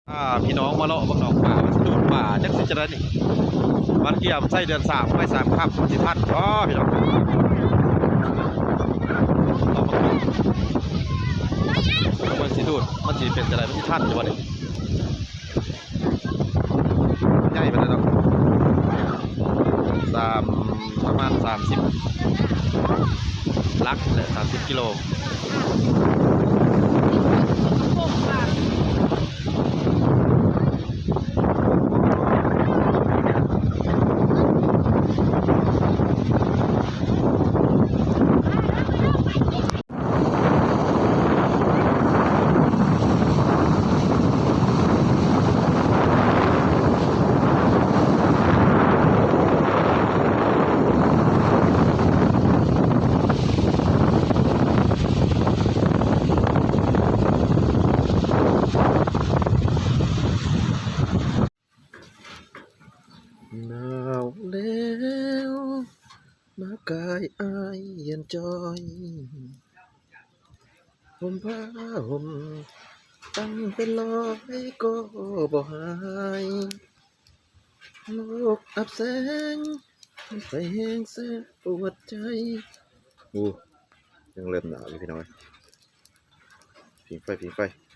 ພາພີ່ນ້ອງມາເລາະເບິ່ງໜອງປາ ມັນຊິດູດປາຈັກຊິຈັ່ງໃດນີ້. ມັນກຽມໃສ່ເດືອນສາມໄມ້ສາມຄ່ຳ ມັນຊິທັນບໍ່ພີ່ນ້ອງ? ມັນຊິດູດ ມັນຊິເປັນຈັ່ງໃດ ມັນຊິທັນຢູ່ບໍ່ນີ້? ໃຫຍ່ປານໃດດອກ ສາມ ປະມານສາມສິບຫຼັກແຫຼະ ສາມສິບກິໂລ. ໜາວແລ້ວ ມາກາຍອ້າຍເຢັນຈ່ອຍ ຫົ່ມຜ້າຫົ່ມ ຕັ້ງເປັນຮ້ອຍກໍບໍ່ຫາຍ ໂລກອັບແສງ ໄຟແຮງແສບປວດໃຈ. ໂອ້ ຍັງເລີ່ມໜາວຢູ່ພີ່ນ້ອງເອີຍ ຜິງໄຟ ຜິງໄຟ.